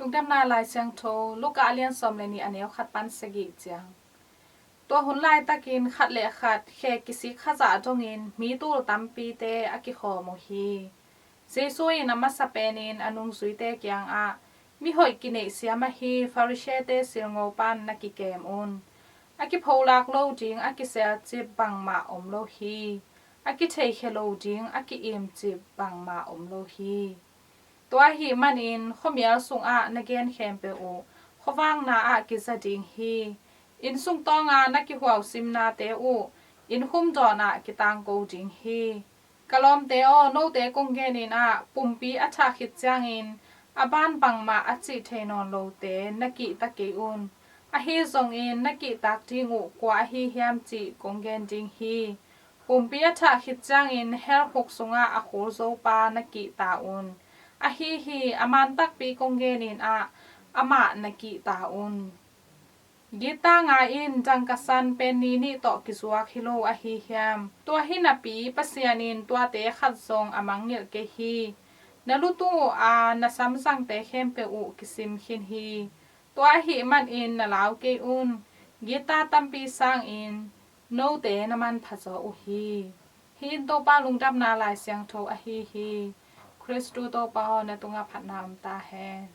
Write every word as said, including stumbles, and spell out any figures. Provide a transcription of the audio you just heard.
Lungdamna Lai Siangtho, Luka a lian sawm le nih, a neu khat pan sagih ciang. Tua hun laitakin khat le khat khe kisik khazah dongin mi tul tampite a kikhawm uh hi. Jesu in a masa penin a nungzuite kiangah, "Mihoih kineihsiam ahi Pharisee-te silngo pan na kikem un. A kipholak lo ding a kiselcip bangmah om lo hi. A kitheikhia lo ding a ki-imcip bangmah om lo hi. Tua ahih manin khuamial sungah na gen khempeuh uh khuavakna ah kiza ding hi. Inn sung tawnga na kihuausimnate uh inn khum dawnah kitangko ding hi. Ka lawmte aw, note kong genin ah, pumpi a thah khit ciangin a ban bangmah a cih thei nawn lote na kihta kei un. Ahi zongin na kihtak ding uh kua ahi hiam cih kong gen ding hi. Pumpi a thah khit ciangin hell khuk sungah a khul zopa na kihta un. Ahi hi, a man takpi kong genin ah, amah na kihta un. Gitta nga in dangkasan penni nih tawh kizuak hi lo ahi hiam? Tua hi napi Pasian in tuate khat zong a mangngilh kei hi. Na lutung uh a na samzangte khempeuh uh kisim khin hi. Tua ahih manin na lau kei un. Gitta tampi sangin note na manpha zaw uh hi." Hih in Topa Lungdamna Lai Siangtho ahi hi. Khristu Topa aw, na tungah phatna om ta hen.